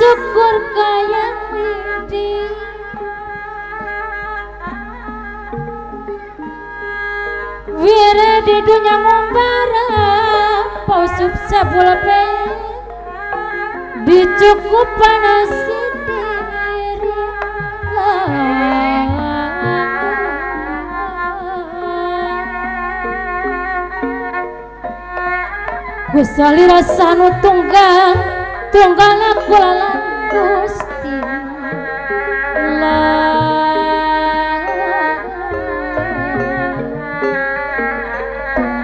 Syukur kaya widi wire di dunya ngumbara pausup sabulpe dicukupan sendiri lah. Gusali rasanu tunggal tunggal aku lalan Gusti lah,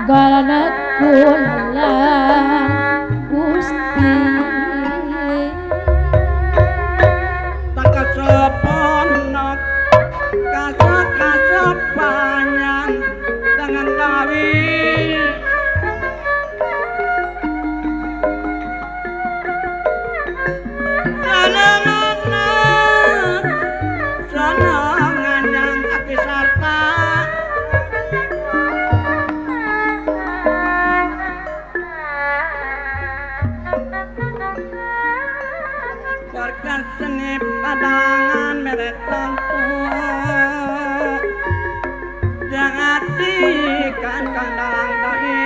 tunggal aku lalan Gusti. Takaseponok kasepanyan tangan tawi seni padangan merek tentu jangan dikan kandang doi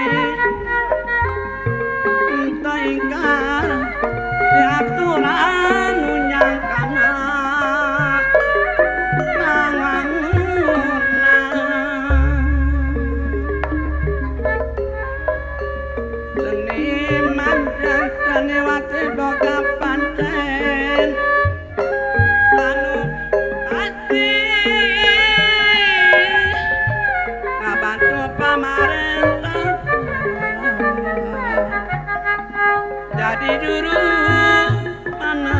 entah ingkar diaturan unyang kana manganuna seni manjang seni wati boga pancen jadi juru mana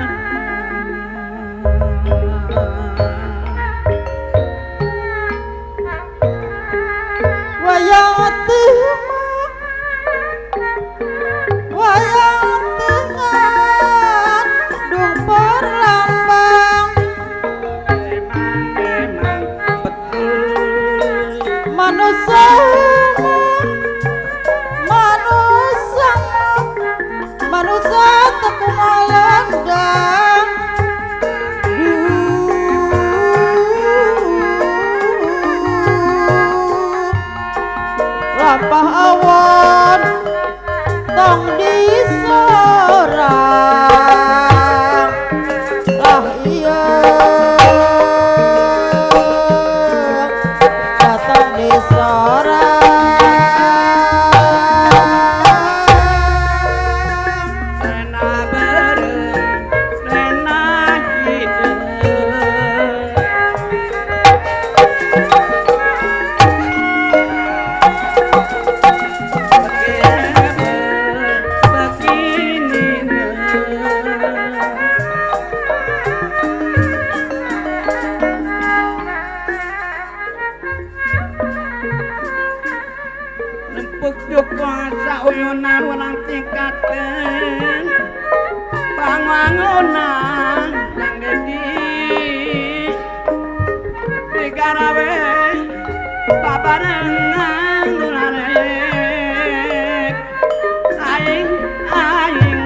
wayang wayang tengah dung perlambang memang betul manusia manusia teku malendang lampah awan tong disorang lah iya datang disorang. Pangwangunan yang dedi digarawe babarengan nurarek aing aing.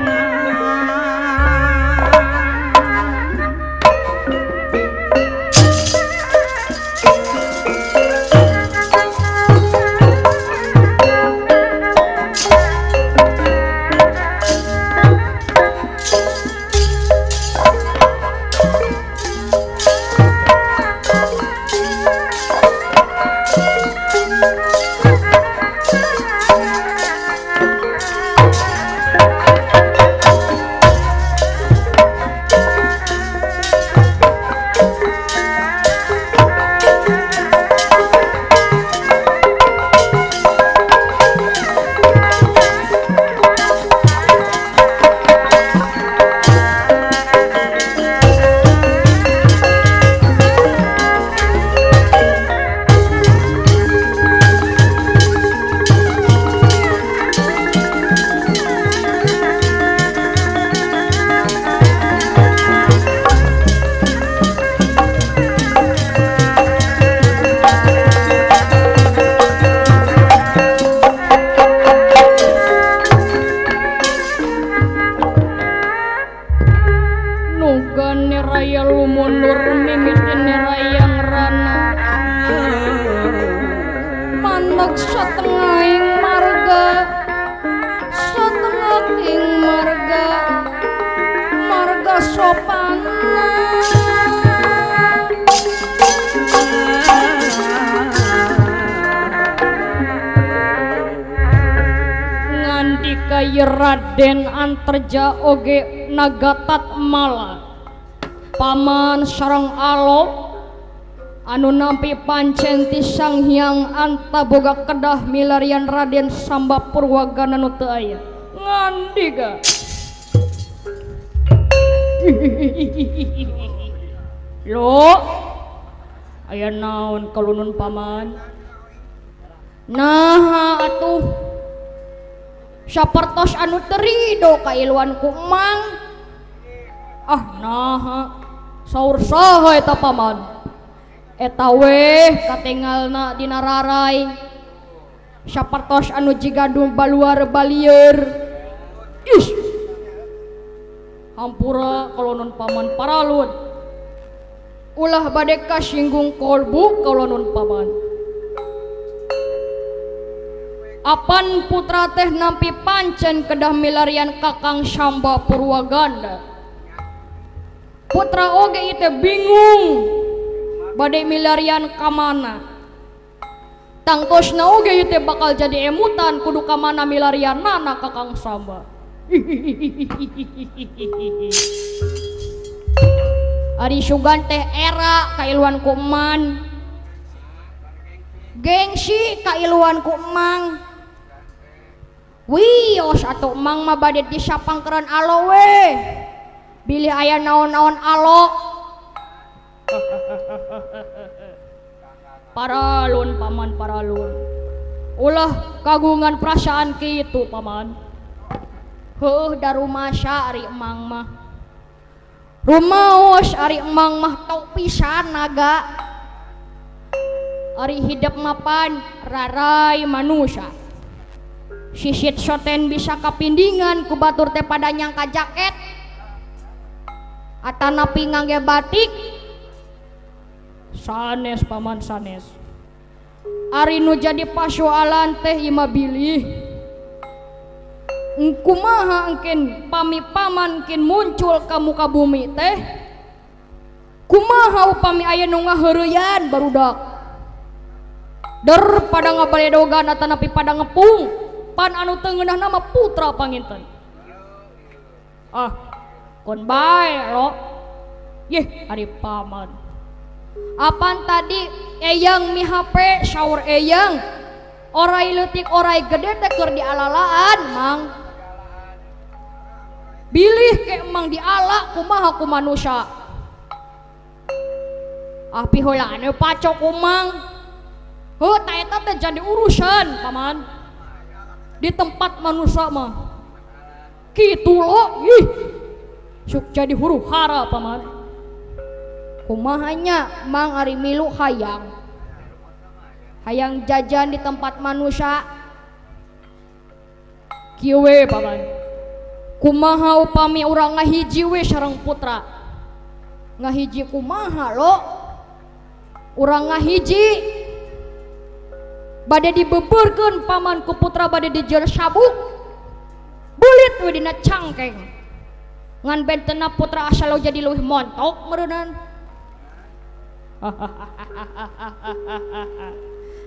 Thank you. Tumebak satengahing marga, satengahing marga, marga sopana. Ngandika ye Raden Anterja oge Nagatat Mala paman sareng Alo anu nampi pancen ti Sang Hyang Antaboga kedah milarian Raden Samba Purwagana nu teu aya. Ngandika lo aya naon kalunun paman? Naha atuh sapertos anu teu rido kailuan ku Mang. Ah naha saur saha eta paman? Eta weh katingalna dina rarai sapertos anu jiga nu baluar balieur. Ih hampura kalonun paman paralun, ulah bade kasinggung kolbu kalonun paman. Apan putra teh nampi pancen kedah milarian Kakang Samba Purwaganda. Putra oge ieu teh bingung bade milarian kamana. Tangtosna oge ieu teh bakal jadi emutan kudu kamana milarianana Kakang Samba. Ari sugan teh era kailuan ku eman, gengsi kailuan ku emang. Wios atuh emang mah bade disapangkeran alo we, bilih aya naon-naon alo. Paralun paman paralun, ulah kagungan perasaan kitu paman. Heuh darumasa ari emang mah, rumaos ari emang mah tau pisan naga. Ari hidep mapan rarai manusia, sisit soten bisa kapindingan ku batur teh pada nyangka jaket atanapi ngangge batik. Sanes paman sanes, ari nu jadi pasoalan teh imah bilih kumaha engkin pami paman kin muncul ka muka bumi teh, kumaha upami aya nu ngaheureyan barudak der pada ngabaledogan atanapi pada ngepung pan anu teu ngeunah nama putra panginten. Ah kon bae lo yeh ari paman. Apan tadi eyang mi HP saur eyang orai leutik orai gede teh keur dialalaan mang. Bilih ke emang diala kumaha ku manusia. Ah piheula anu pacok ku mang. Heuh ta eta teh jadi urusan paman. Di tempat manusia mah kitu lo ih sok jadi huru hara paman. Kumahanya mang ari milu hayang hayang jajan di tempat manusia kieu we paman. Kumaha upami urang ngahiji we sareng putra, ngahiji kumaha lo urang ngahiji bade dibeberkeun paman ku putra bade dijeun sabuk bulit we dina cangkeng ngan bentena putra asal jadi leuwih montok meureunnan.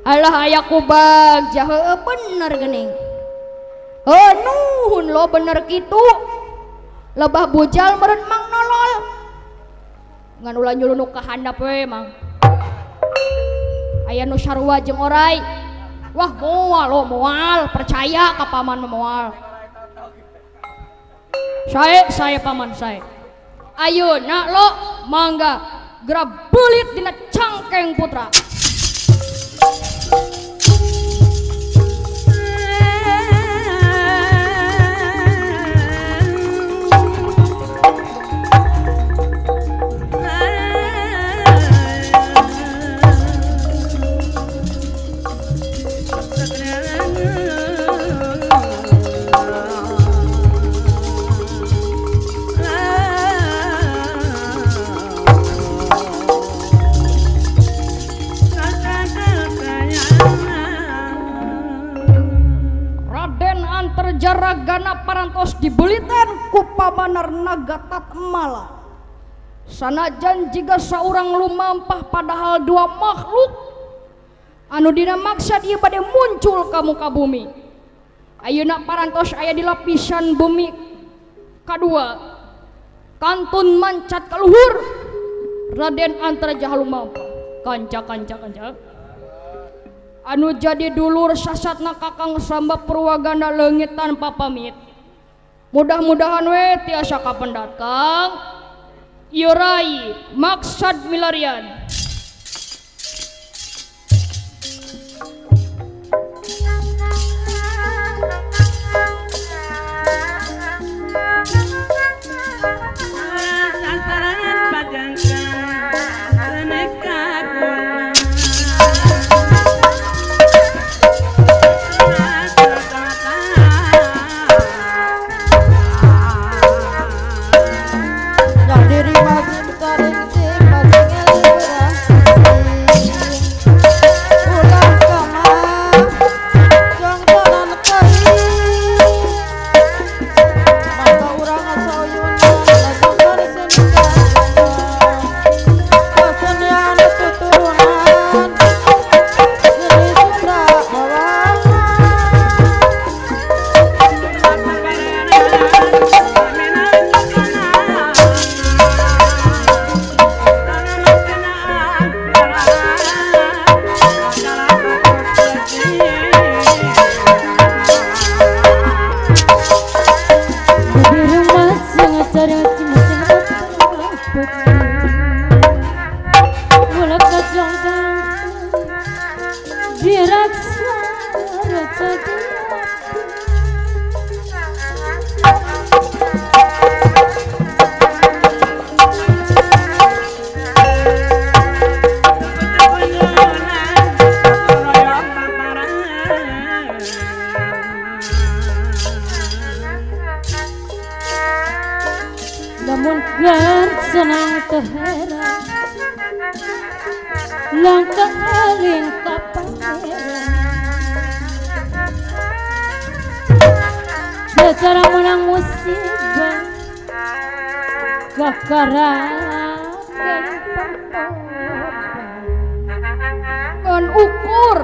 Alah aya ku bagja heueuh bener geuning. Heuh nuhun lo bener kitu. Lebah bujal meureun mang nolol. Ngan ulah nyulunuk ka handap we mang. Aya nu sarua jeung orai. Wah moal lo moal percaya ka paman mah moal. Sae sae paman sae. Ayeuna lo mangga gerab belit dina cangkeng putra. Antargana parantos dibelitan ku pamanar naga Tatmala. Sanajan jiga saurang lumampah padahal dua makhluk anu dina maksad ieu bade muncul ka muka bumi. Ayeuna parantos aya di lapisan bumi kadua. Kantun mancat ka luhur Raden Antarja lumampah. Kanca kanca kanca. Anu jadi dulur sasatna Kakang Samba Purwagana leungit tanpa pamit. Mudah-mudahan we tiasa kapendat Kang. Ieu rai maksad milarian. Ngan ukur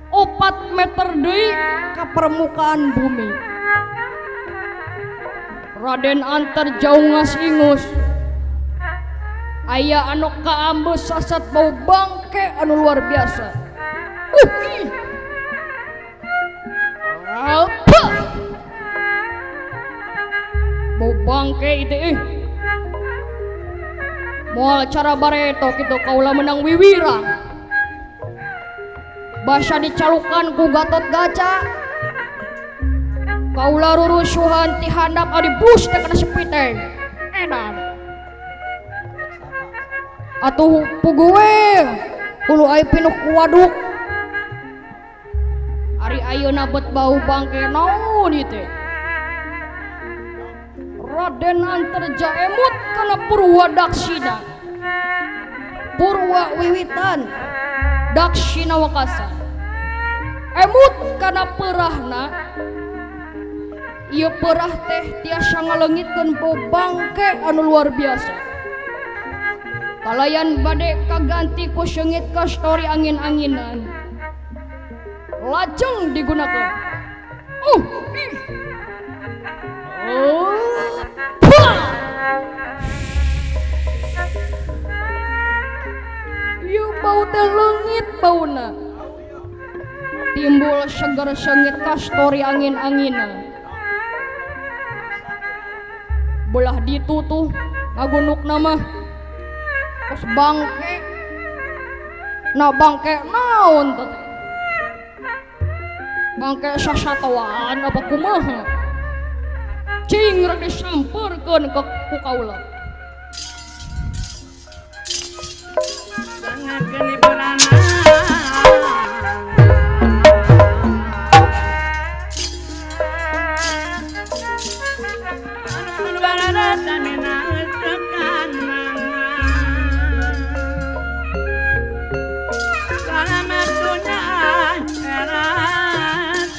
4 meter deui ka permukaan bumi. Raden Antarja ungas ingus. Aya anu kaambeu sasat bau bangke anu luar biasa. Ih. Apa? Bau bangke itu ih. Moal cara bareto kitu kaula menang wiwira. Basa dicalukan ku Gatot Kaca. Kaula rurusuhan ti handap adi bus teh kana sepiteng. Edan. Atuh puguh we hulu ai pinuh ku waduk. Ari ayeuna bet bau bangke naon ieu teh. Raden Antarja emut kana Purwa Daksina. Purwa wiwitan Daksina wakasa. Emut kana peurahna. Ieu peurah teh tiasa ngaleungitkeun bau bangke anu luar biasa. Kalayan bade kaganti ku seungit kastori angin-anginan. Lajeng digunakan. Ih. Oh. Ieu bau teh leungit bauna. Timbul seger seungit kastori angin-anginan. Belah ditu tuh ngagunukna mah. Terus bangke. Nah bangke naon teh? Bangke sasatoan apa kumaha? Cing rek disampeurkeun ka ku kaula. Selamat dunia akhirat.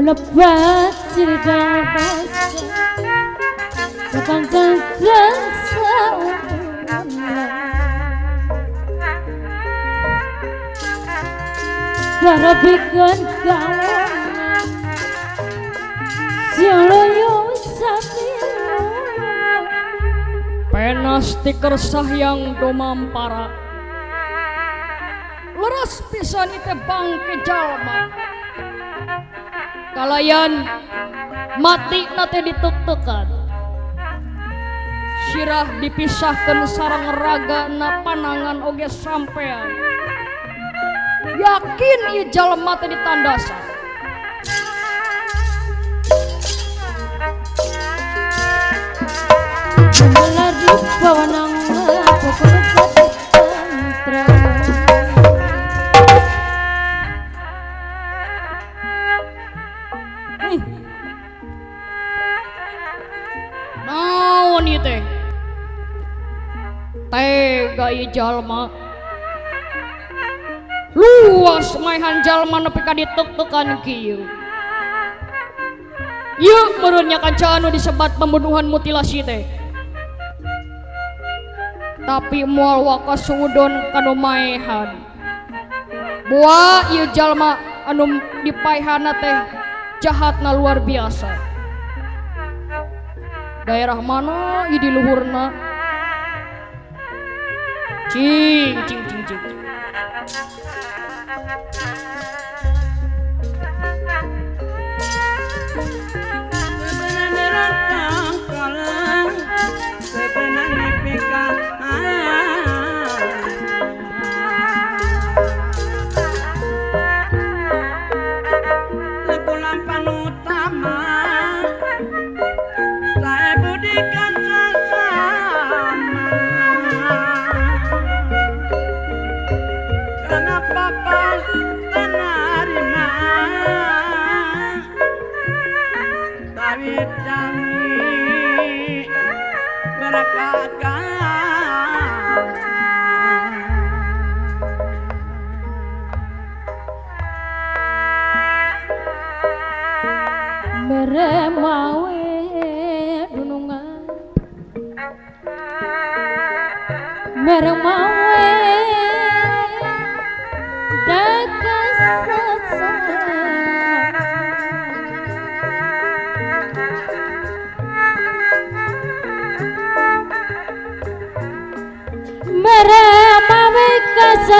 Lebat cerita basa sepanjang Garabikan kawan Sioloyo sapi Penas stiker sahyang domampara leras pisan ite bangke jalma kalayan mati nate ditek-tekan sirah dipisahkan sarang raga na panangan oge sampean yakin ieu jalma teh ditandasan. Naon ieu teh? Tega ieu jalma. Luas maehan jalma nepi ka ditek-tekan kieu. Ieu meureun nya kanca anu disebat pembunuhan mutilasi teh. Tapi moal waka suudon kanu maehan. Boa ieu jalma anu dipaehana teh jahatna luar biasa. Daerah mana ieu di luhurna? Cing cing cing cing.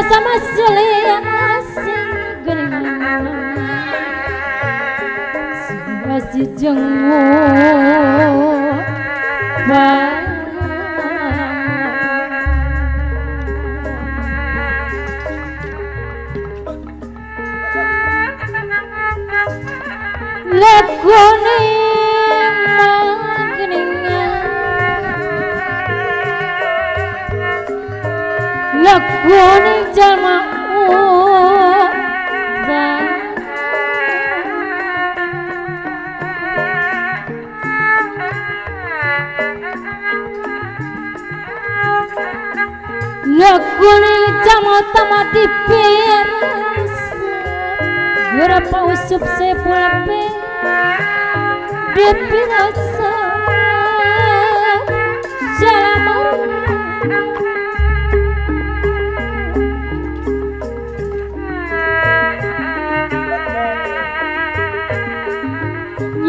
Sama selian asing geningan masih jenguk bang lakone geningan lakone jalma lakone jalma tama diperes berapa usup sepulape dipirasa jalma.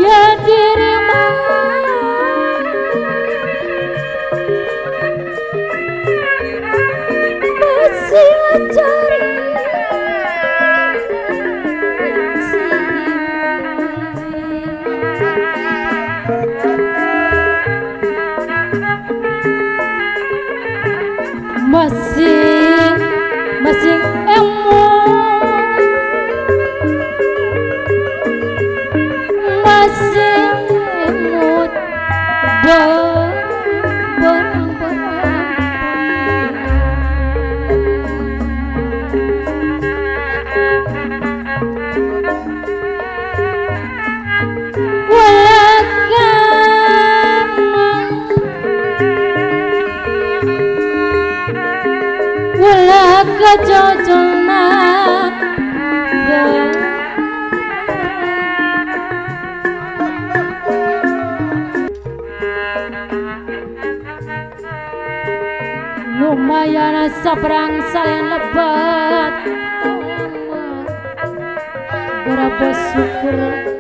Ya dirimu masih cari masih masih emu masih emut Lumayan saprang salen lebat. Berapa syukur.